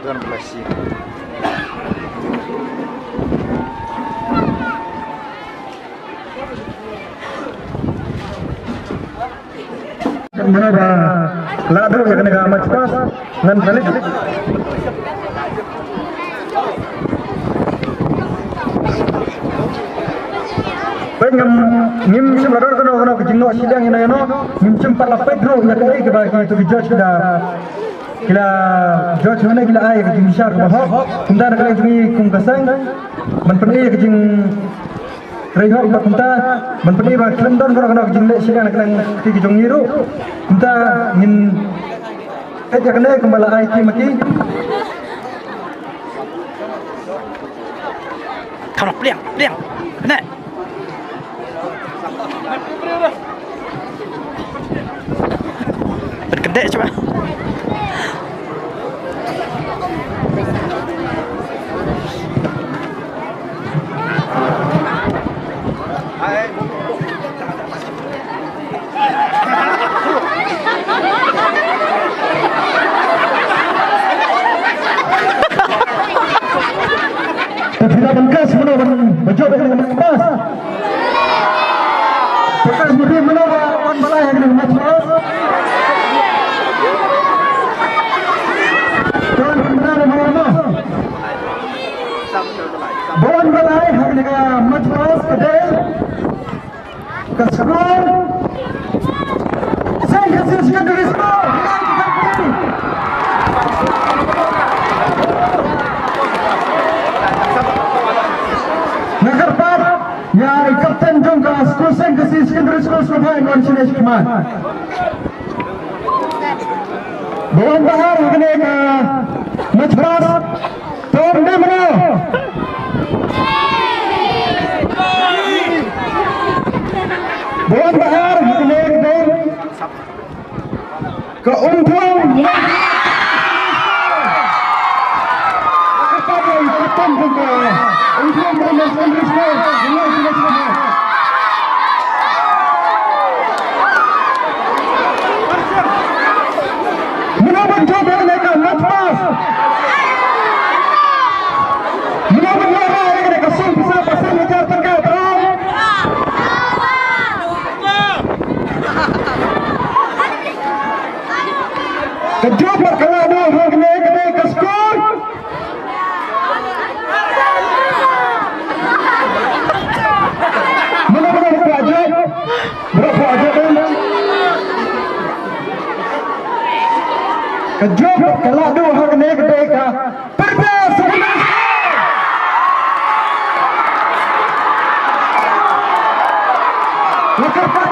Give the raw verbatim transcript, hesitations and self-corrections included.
God bless you. Mano ba la duh ïa kane ka march past ngan pynleit. Peit ngam, ngim shym la don kano kano ka jingnoh shiliang ïano ïano, ngim shym pat la peit ruh ïa kaei kaba kito ki judge ki da, ki la judge, mane ki la ai ïa ka jingbishar kaba hok. Kumta na ka liang jong ngi kum ka seng ban pyni ïa ka jing Rei hok ba kumta, ban pyni ba khlem don kano kano ka jingleh shiliang na ka liang kti ki jong ngi ruh. Kumta ngin peit ïa kane kumba la ai ki ma ki. Thara pliang, pliang. Kane. Pynkyndeh cuba. Te phi la ban kas mano ban ba jop ïa kane ka march past. Te kas mano mano ba wan ba lai ïa kane ka march past. Te wan ba lai ïa kane ka march past. Ba wan ba lai ïa kane ka march past ka dei. Ka skul Saint Khasi Secondary School. Nga kyrpad ïa i kapten jong ka skul Saint Khasi Secondary School sngewbha wan shane sha khmat. Ba wan bha ha kane ka march past. Tom de mano. Ba wan bha ha kane ka, ka Umthung. Ka Umthung Primary Secondary School. Mano ban jop ïa kane ka march past? Mano ban wanrah ïa kane ka song pisa ba san hajar tyngka trai? Ka jop bad ka la duh ha kane ka dei ka skur. Mano mano ba kwah jop? Ba kwah jop em? Ka jop ka la duh ha kane ka dei ka Pyrthei Secondary School. Nga kyrpad